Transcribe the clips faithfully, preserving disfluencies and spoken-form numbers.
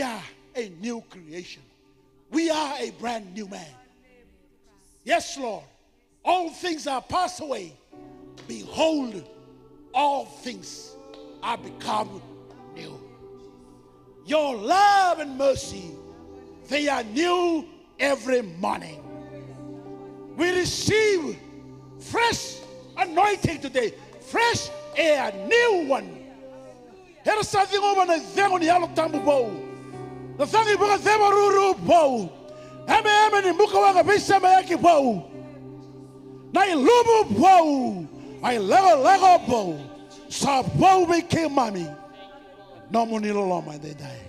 are a new creation. We are a brand new man. Yes, Lord. All things are passed away. Behold, all things are become new. Your love and mercy, they are new every morning. We receive fresh anointing today, fresh air, new one. Era sa ciqoma na icegu ni Yalo Tabu vou, na cagi vakacevaruru vou, ememe ni bukawaqa veisemayaki vou, na ilumu vou, na ilakolako vou, sa vou vei keimami. Nomuni loloma edaidai.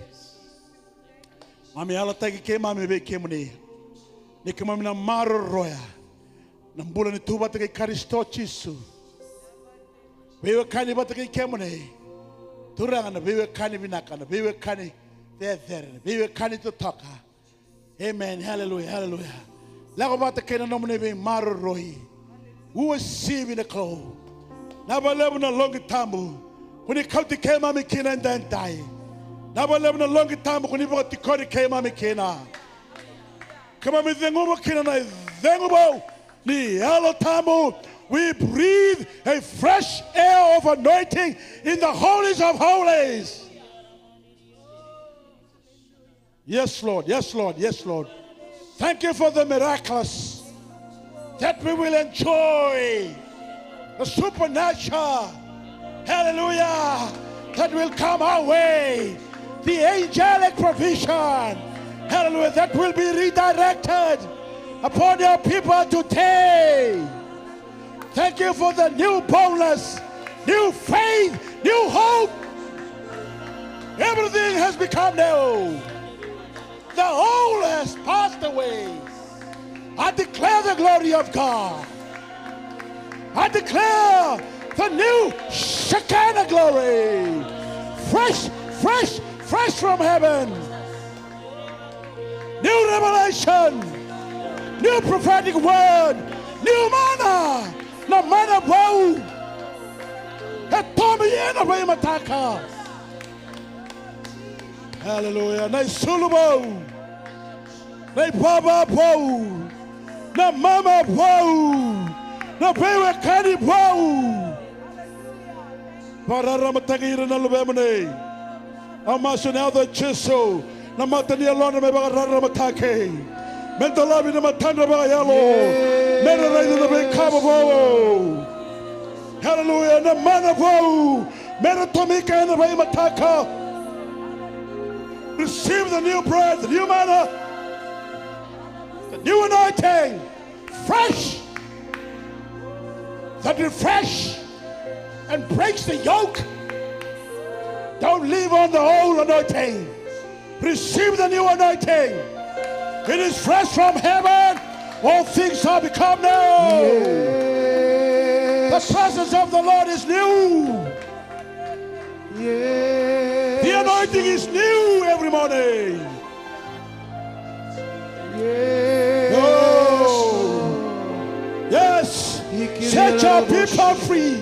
Mami yalataki keimami vei kemuni, ni keimami na maroroya na bula ni tu vata kei Karisito Jisu. Veiwekani vata kei kemuni, Turaga, na veiwekani vinaka, na veiwekani cecere, na veiwekani totoka. Amen. Haleluya, haleluya. Lako vata kei na nomuni veimaroroi. Uasivi na Kalou. Vinaka vakalevu na loqi tabu ko ni kauti keimami kina edaidai. Vinaka vakalevu na loqi tabu ko ni vakatikori keimami kina. Keimami ceguva kina na icegu vou ni Yalo Tabu. We breathe a fresh air of anointing in the holies of holies. Yes, Lord. Yes, Lord. Yes, Lord. Thank you for the miraculous that we will enjoy, the supernatural, hallelujah, that will come our way, the angelic provision, hallelujah, that will be redirected upon your people today. Thank you for the new boldness, new faith, new hope. Everything has become new. The old has passed away. I declare the glory of God. I declare the new Shekinah glory. Fresh, fresh, fresh from heaven. New revelation, new prophetic word, new manna, na manna vou e tomia na veimataka. Hallelujah. Na isulu vou, na ivava vou, na mama vou, na veiwekani vou. Vakararamataki ira na luvemuni. Au masu ena yaca i Jisu, na mata ni yalodra me vakararamataki, me dolavi na matadra vakayalo, me ra raica na veika vovou. Hallelujah. Na mana vou me ra tomika ena veimataka. Receive the new bread, the new manna, the new anointing. Fresh, that refresh and breaks the yoke. Don't live on the old anointing. Receive the new anointing. It is fresh from heaven. All things are become new. Yes. The presence of the Lord is new. Yes. The anointing is new every morning. Yes. Oh. Yes. Set your people free.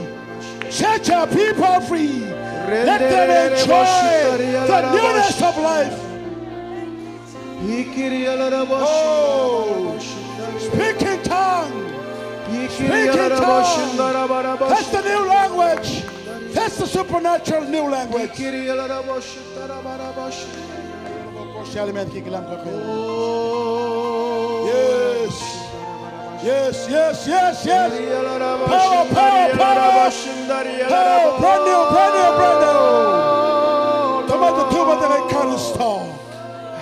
Set your people free. Let them enjoy the newness of life. Oh. Speak in tongue. Speak in tongue. That's the new language. That's the supernatural new language. Yes. Yes, yes, yes, yes. Power, power, power. Power, brand new, brand new, brand new. Tamata tu vata kei Karisito.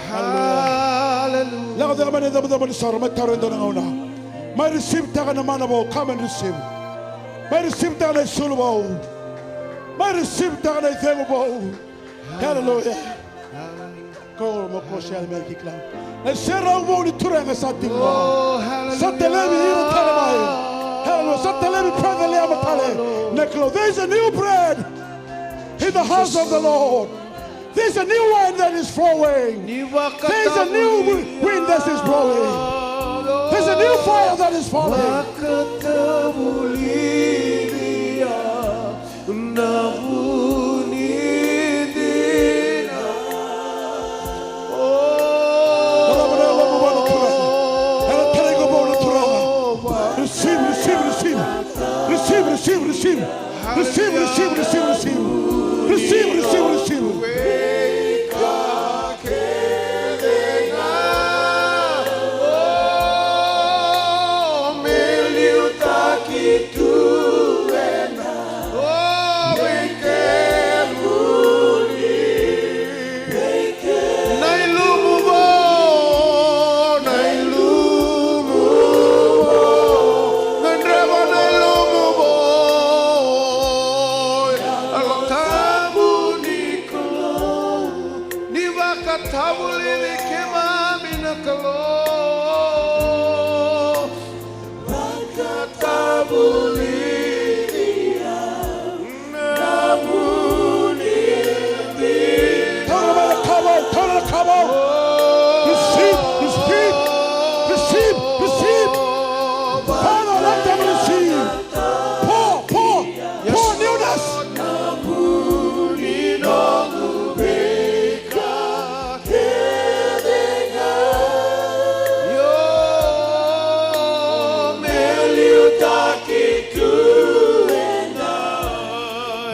Hallelujah. Lako cake mai na icabocabo ni soro, mai taura e dua na gauna. Mai receive taka na mana vou, come and receive. Mai receive taka na isulu vou. Mai receive taka na icegu vou. Hallelujah. Ko mo ko share me ki kila. Na serau vou ni Turaga sa tiko. Oh, hallelujah. Sa televi ira tale mai. Hallelujah. Sa televi brother Liama tale. Na Kalou, there is a new bread in the house of the Lord. There's a new wine that is flowing. There's a new wi-, wind that is blowing. There's a new fire that is falling. Vakatavulici au na vu ni dina. Receive, receive, receive, receive. Receive, receive, receive. Na ilumu vou, na ilumu vou, na dreva na ilumu vou. Yalo Tabu ni Kalou, ni vakatavulici keimami na Kalou. Vakatavulici au. Taura mai na ka vou, taura na ka vou. Receive, receive, receive, receive. Father, let them receive. Pour, pour, pour newness. Io, me liutaki tu ena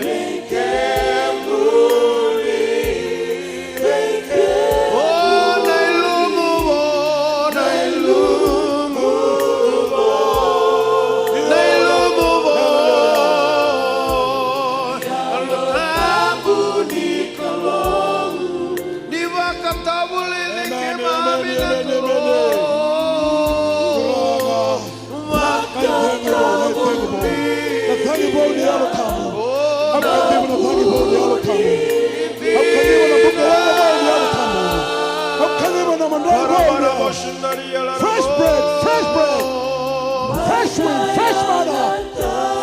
vei kemuni, vei kemuni. O na ilumu vou, na ilumu vou, na ilumu vou. Yalo Tabu ni Kalou. Ni vakatavulici keimami na Kalou. Vakatavulici. Na cagi vou ni Yalo Tabu. Au kaciva na cagi vou ni Yalo Tabu. Au kaciva na buka vou ni Yalo Tabu. Au kaciva na madrai vou ni Yalo. Fresh bread, fresh bread. Fresh wind, fresh manna.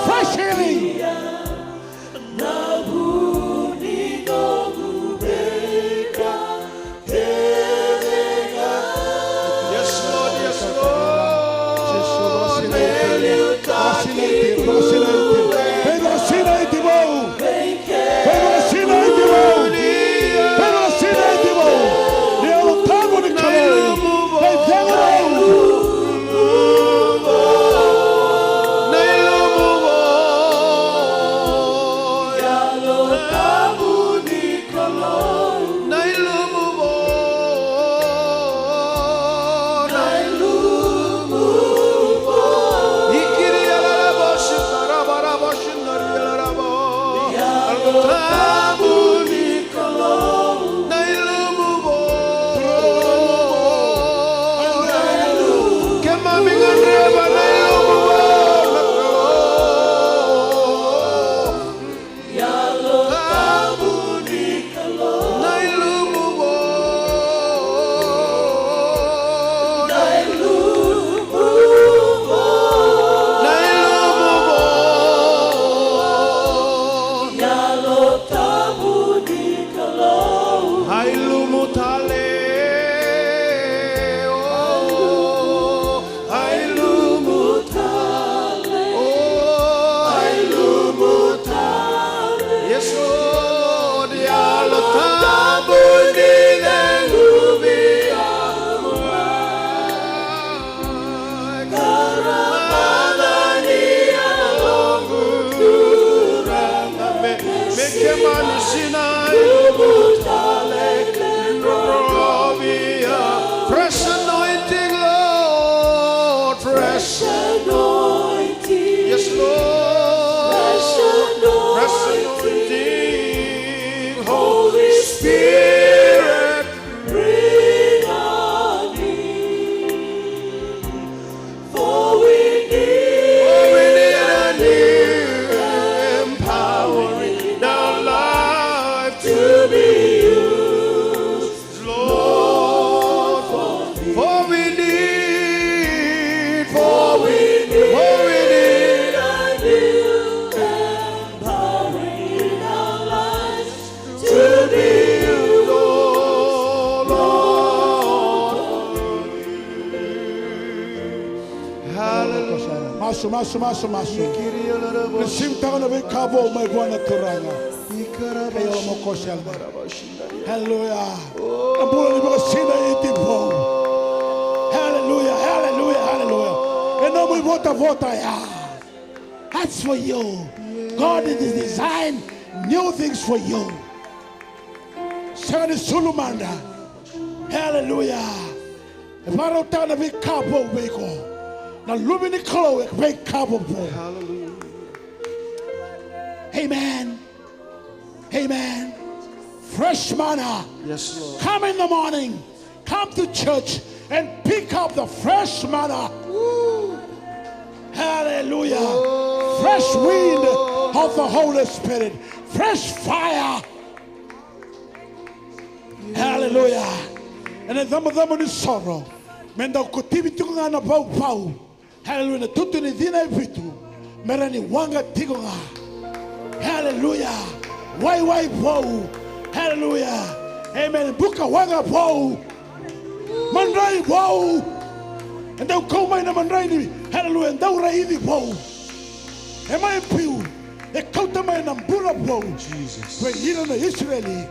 Fresh healing. Na vu ni noqu veika kece ga. Yes, Lord, yes, Lord. Veivakasinaiti, veivakasinaiti, veivakasinaiti vou. Veivakasinaiti vou. Veivakasinaiti vou. Ni Yalo Tabu ni Kalou. Veicegu vou. Na ilumu vou. Yalo Tabu ni Kalou. Na ilumu vou. Na ilumu vou. Ikiri alarabo, sitarabarabo, sinari alarabo. Yalo Tabu ni Kalou. Na ilumu vou. Keimami gadreva na ilumu vou, na Kalou. Yalo Tabu ni Kalou. Na ilumu vou. Na ilumu vou. Na ilumu vou. Yalo Tabu ni Kalou. Ai lumu tale, o, ai lumu tale, o, ai lumu tale. Iesu, ni Yalo Tabu ni cegu vei au. Karamaca ni yaloqu Turaga me, me keimami sinai. Fresh anointing, Lord, fresh anointing. Yes, Lord. Fresh anointing. Fresh anointing. Holy Spirit, breathe on me. For we need, for we need a new empowering in our life to be used, Lord. For, for we need, for we need, for we need a new empowering in our lives. To be you, Lord. Hallelujah. Masu, masu, masu, masu. Receive-taka na veika vou mai vua na Turaga. Kei au mo kosela. Hallelujah. Na bula ni vakasinaiti vou. Hallelujah, hallelujah, hallelujah. E nomu ivotavota ya. That's for you. God is design new things for you. Sega ni sulu mada. Hallelujah. E vakarautaka na veika vou vei iko. Na Luve ni Kalou e veika vou. Hallelujah. Amen. Amen. Fresh manna. Yes, Lord. Come in the morning. Come to church and pick up the fresh manna. Hallelujah. Fresh wind of the Holy Spirit. Fresh fire. Hallelujah. Ena icabocabo ni soro, me dau kotivi tiko ga na vauvau. Hallelujah. Na tutu ni cina e vitu me rawa ni waqa tiko ga. Hallelujah. Waiwai vou. Hallelujah. Amen. Buka waqa vou. Madrai vou. E dau kau mai na madrai ni, hallelujah, e dau raici vou. E mai biu. E kauta mai na bula vou. Jesus. Vei ira na Isireli.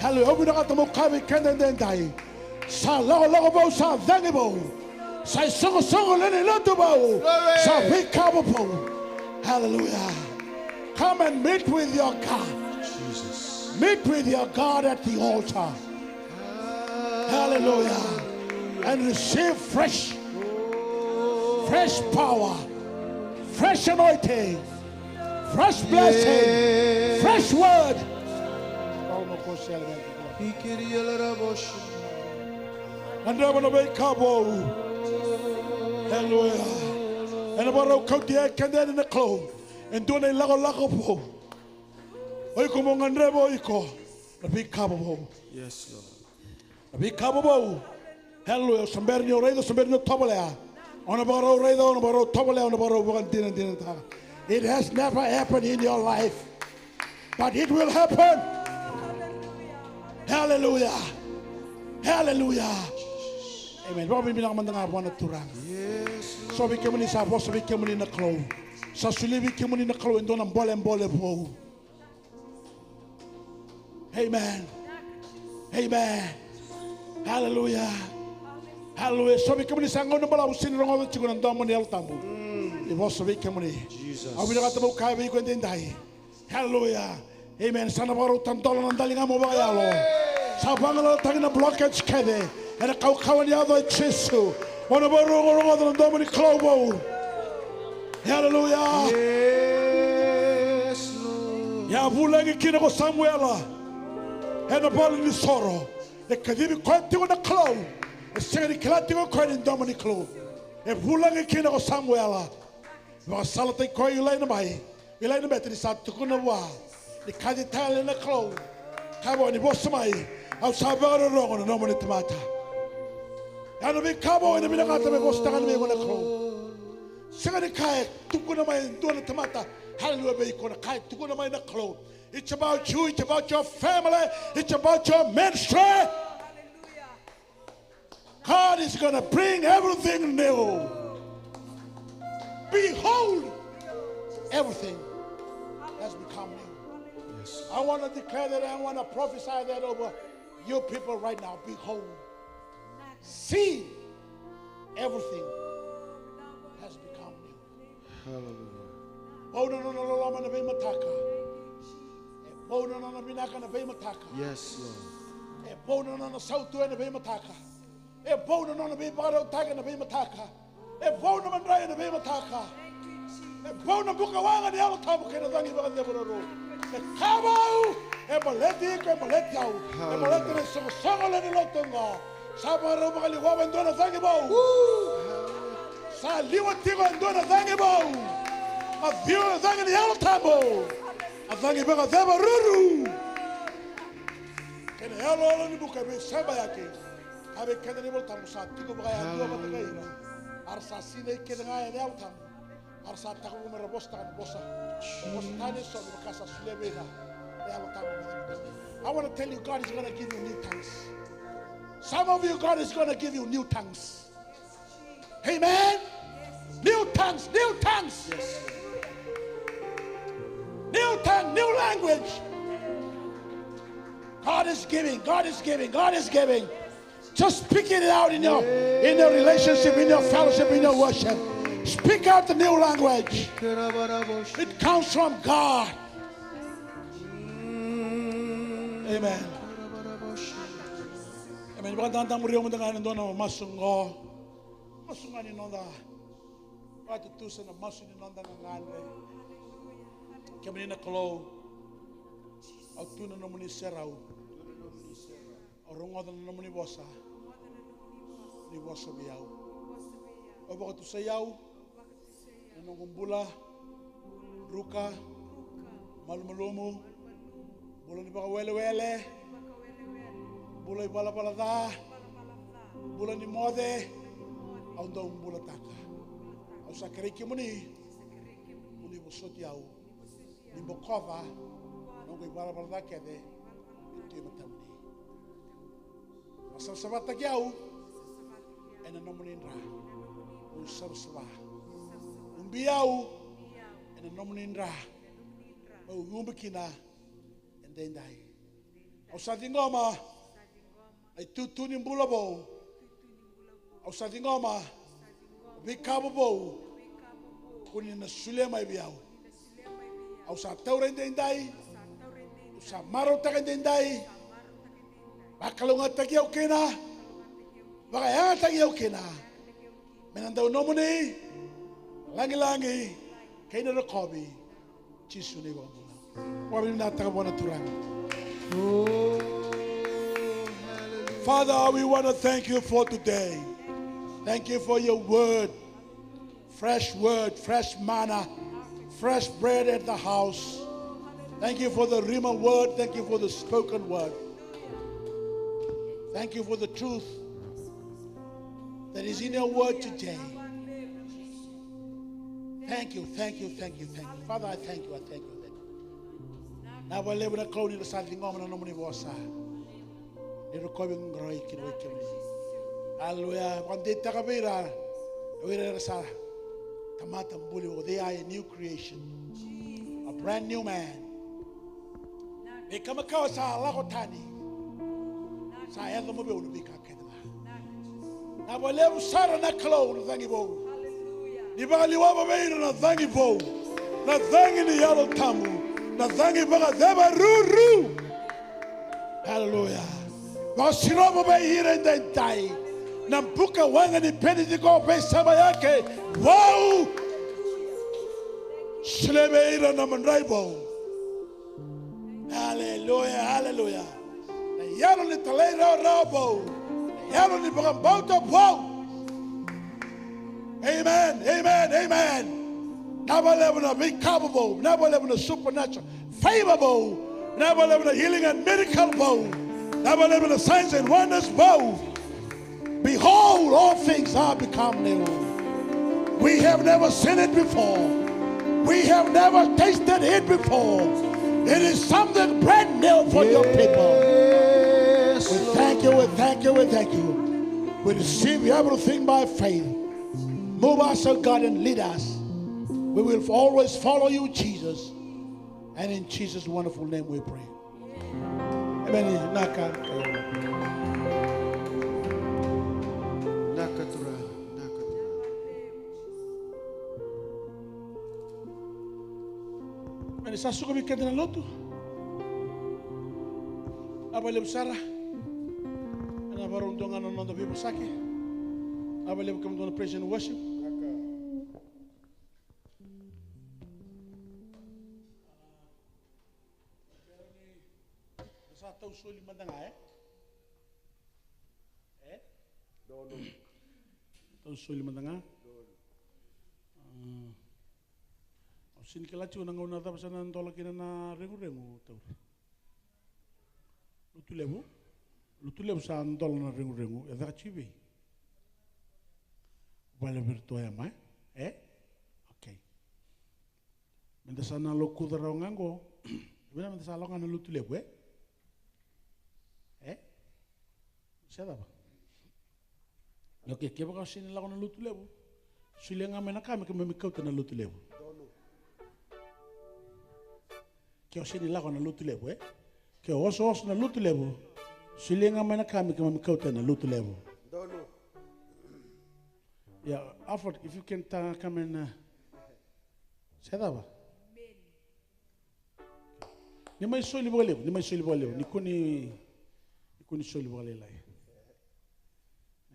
Hallelujah. Au vinakata meu kaya vei keda edaidai. Sa lakolako vou, sa cagi vou. Sa isoqosoqo lewe ni lotu vou. Glory. Sa veika vou. Hallelujah. Come and meet with your God. Jesus. Meet with your God at the altar. Hallelujah. And receive fresh, fresh power, fresh anointing, fresh blessing, fresh word. Gadreva na veika vou. Hallelujah. Ena vakarau kauti keda yani na Kalou e dua na ilakolako vou. O iko mo gadreva o iko na veika vou. Yes, Lord. Na veika vou. Hallelujah. O sa bera ni o raica, o sa bera ni o tovolea. O na vakarau raica, o na vakarau tovolea, o na vakarau vakadinadinataka. It has never happened in your life, but it will happen. Hallelujah. Hallelujah. Amen. Vakavinavinaka mada ga vua na Turaga. Yes, Lord. So vei kemuni sa vosa vei kemuni na Kalou. Sa solia vei kemuni na Kalou e dua na bolebole vou. Amen. Amen. Hallelujah. Hallelujah. So vei kemuni sa gauna balavu sega ni rogoca tiko na domo ni Yalo Tabu. Ni vosa vei kemuni. Jesus. Au vinakata meu kaya vei iko edaidai. Hallelujah. Amen. Sa na vakarau tadola na daligamu vakayalo. Sa vagalalataki na blockage kece. Ena kaukauwa ni yaca i Jisu. O na vakarau rogoca na domo ni Kalou vou. Hallelujah. Yes, Lord. E a vulagi kina ko Samuela ena vale ni soro. E kacivi koya tiko na Kalou. E sega ni kila tiko koya ni domo ni Kalou. E vulagi kina ko Samuela. Vakasalataki koya o Ilai na bai. Ilai na bete ni sa tukuna vua ni kaci tale na Kalou. Kaya vua ni vosa mai, au sa vakarorogo na nomuni tamata. Ya na veika vou ena vinakata me vosataka vei iko na Kalou. Sega ni ka e tukuna mai e dua na tamata. Hallelujah, vei iko na ka e tukuna mai na Kalou. It's about you, it's about your family, it's about your ministry. God is gonna bring everything new. Behold, everything has become new. Yes. I want to declare that, I want to prophesy that over you people right now. Behold, see, everything has become new. Hallelujah. Vou na nona loloma na veimataka. E vou na nona vinaka na veimataka. Yes, Lord. E vou na nona sautu ena veimataka. E vou na nona veivakarautaki ena veimataka. E vou na madrai ena veimataka. E vou na buka waqa ni Yalo Tabu kei na cagi vakacevaruru. E ka vou, e baleti iko, e baleti au. E baleta na isoqosoqo lewe ni lotu oqo. Sa vakarau vakaliwava e dua na cagi vou. Sa liwa tiko e dua na cagi vou. A ciwa na cagi ni Yalo Tabu. A cagi vakacevaruru. Kei na yaloyalo ni buka e veisebayaki. A vei keda na iVola Tabu sa tiko vakayadua vata kei ira. A ra sa sinai kece ga ena Yalo Tabu. A ra sa takavu me ra vosataka na vosa. Vosa tani eso me vaka sa solia vei ira na Yalo Tabu. I want to tell you, God is gonna give you new tongues. Some of you, God is gonna give you new tongues. Amen. New tongues, new tongues. New tongue, new language. God is giving, God is giving, God is giving. Just speak it out in your, in your relationship, in your fellowship, in your worship. Speak out the new language. It comes from God. Amen. Amen. Vakadadamuri au mada ga ena dua na masu oqo. Masu ga ni noda vakatutusa na masu ni noda gagadre. Kemuni na Kalou, au tu na nomuni serau. Au rogoca na nomuni vosa. Ni vosa vei au. Au vakatusai au na noqu bula, druka, malumalumu, bula ni vakawelewele, bula ivalavala ca, bula ni moce. Au dau bulataka. Au sa kerei kemuni mo ni vosoti au, ni bokoca noqu ivalavala ca kece e tu e matamuni. Vakasavasavataki au ena nomuni dra. Au savasava. Ubi au ena nomuni dra. Au ubi kina edaidai. Au sa ciqoma na itutu ni bula vou. Au sa ciqoma veika vovou ko ni na solia mai vei au. Au sa taura edaidai. Au sa marautaka edaidai. Vakalougatataki au kina. Vakayagataki au kina. Me na dau nomuni lagilagi kei na rokovi. Jisu na iVakabula. Vakavinavinakataka vua na Turaga. Father, we want to thank you for today. Thank you for your word. Fresh word, fresh manna, fresh bread at the house. Thank you for the Rhema word. Thank you for the spoken word. Thank you for the truth that is in your word today. Thank you, thank you, thank you, thank you. Father, I thank you, I thank you, thank you. Vinaka vakalevu na Kalou ni ra sa ciqoma na nomuni vosa. Ni rokovi, qarava kina vei kemuni. Hallelujah. Vakadeitaka vei ira, o ira era sa tamata buli vou. They are a new creation. A brand new man. Veika makawa sa lako tani. Sa yaco mai vei au na veika kece ga. Vinaka vakalevu sara na Kalou na cagi vou. Ni vakaliwava vei ira na cagi vou. Na cagi ni Yalo Tabu. Na cagi vakacevaruru. Hallelujah. Vakasirova vei ira edaidai na buka waqa ni Penitiko, veisavayaki vou. Solia vei ira na madrai vou. Hallelujah, hallelujah. Na yalo ni talairawarawa vou. Na yalo ni vakabauta vou. Amen, amen, amen. Vinaka vakalevu na veika vou. Vinaka vakalevu na supernatural favor vou. Vinaka vakalevu na healing and miracle vou. Vinaka vakalevu na signs and wonders vou. Behold, all things are become new. We have never seen it before. We have never tasted it before. It is something brand new for your people. Yes, Lord. We thank you, we thank you, we thank you. We receive everything by faith. Move us, O God, and lead us. We will always follow you, Jesus. And in Jesus' wonderful name we pray. Emeni. Vinaka. Vinaka Turaga, vinaka Turaga. Emeni, sa suka vei keda na lotu. Vinaka vakalevu sara. Ena vakarau dua ga na noda veivosaki. Vinaka vakalevu kemudou na praise and worship. Sa tau soli mada ga, e? E? Donu. Tau soli mada ga. Donu. Ah. Au sega ni kila tiko na gauna cava sa na dola kina na reguregu, taura. Lotulevu? Lotulevu sa dola na reguregu, e caka tiko i vei? Vale Virtua ya mai, e? Okay. Meda sa na lokuca rawa ga qo. Vinaka meda sa lako ga na Lotulevu, e? E? Se cava? Okay, kevaka o sega ni lako na Lotulevu, solia ga mai na ka me keimami kauta na Lotulevu. Ke o sega ni lako na Lotulevu, e? Ke o osooso na Lotulevu, solia ga mai na ka me keimami kauta na Lotulevu. Donu. Yeah, Alfred, if you can ta-, come and, uh, se cava? Ni mai soli vakalevu, ni mai soli vakalevu. Ni kua ni, ni kua ni soli vakalailai.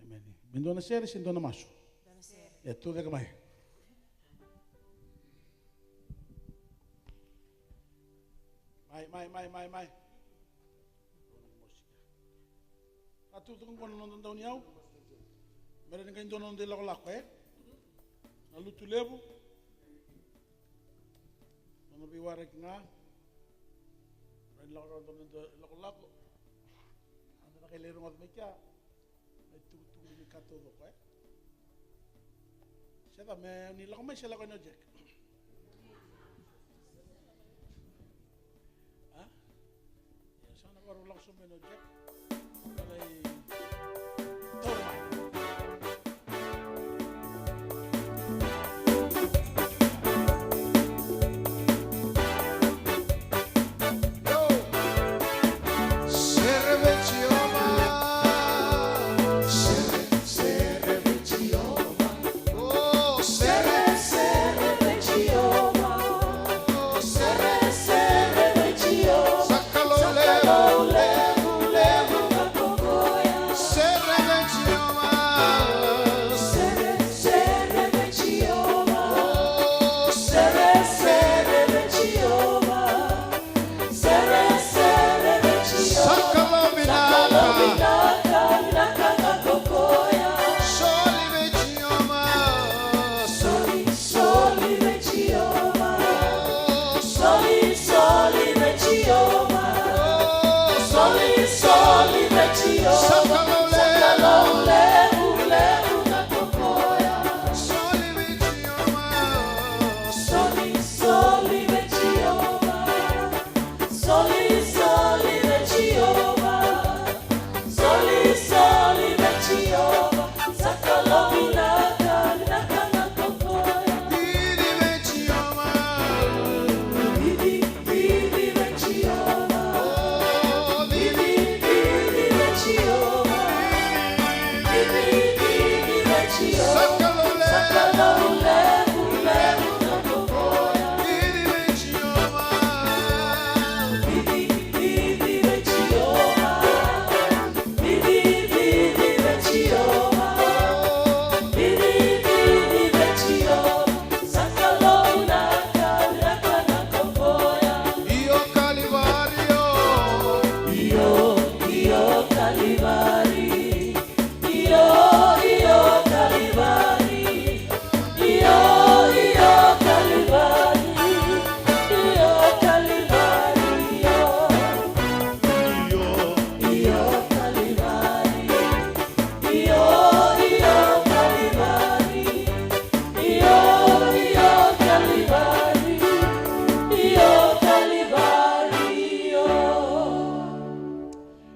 Amen. Me dua na sere se dua na masu? Dua na sere. E, tucake mai. Mai, mai, mai, mai, mai. A tu toka qo na noda dauniyau. Me rawa ni qai dua na noda ilakolako, e? Na Lotulevu. Nona veiwaraki ga. Rawa ni lako rawa na noda ilakolako. Eda na qai lai rogoca mai kea na itukutuku ni veika taucoko, e? Se cava, me ni lako mai se lako yani o Jack? A? Ia, sa na vakarau lako sobu mai o Jack. Ka lai taura mai.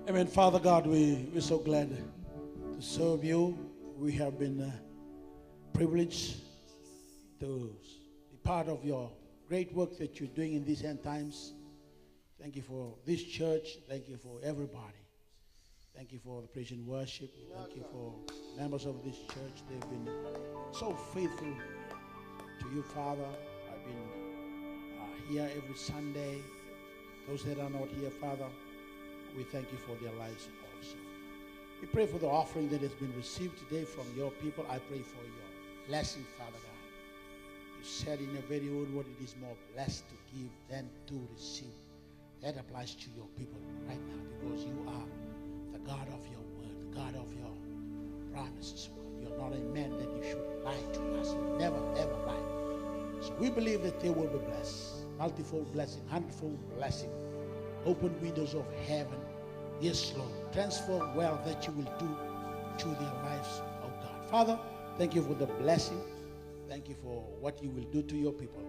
Amen. Father God, we, we're so glad to serve you. We have been, uh, privileged to be part of your great work that you're doing in these end times. Thank you for this church. Thank you for everybody. Thank you for the praise and worship. Thank you for members of this church. They've been so faithful to you, Father. I've been, uh, here every Sunday. Those that are not here, Father, we thank you for their lives also. We pray for the offering that has been received today from your people. I pray for your blessing, Father God. You said in your very own word, it is more blessed to give than to receive. That applies to your people right now, because you are the God of your word, the God of your promises, oh God. You're not a man that you should lie to us. You never, ever lie. So we believe that they will be blessed. Multifold blessing, hundredfold blessing. Open windows of heaven. Yes, Lord. Transform wealth that you will do to their lives, oh God. Father, thank you for the blessing. Thank you for what you will do to your people.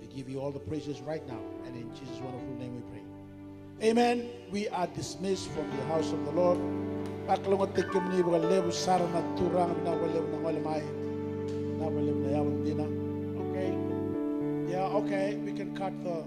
We give you all the praises right now, and in Jesus' wonderful name we pray. Amen. We are dismissed from the house of the Lord. Vakalougatataki kemuni vakalevu sara na Turaga, vinaka vakalevu na gole mai. Vinaka vakalevu na yalo dina. Okay. Yeah, okay. We can cut the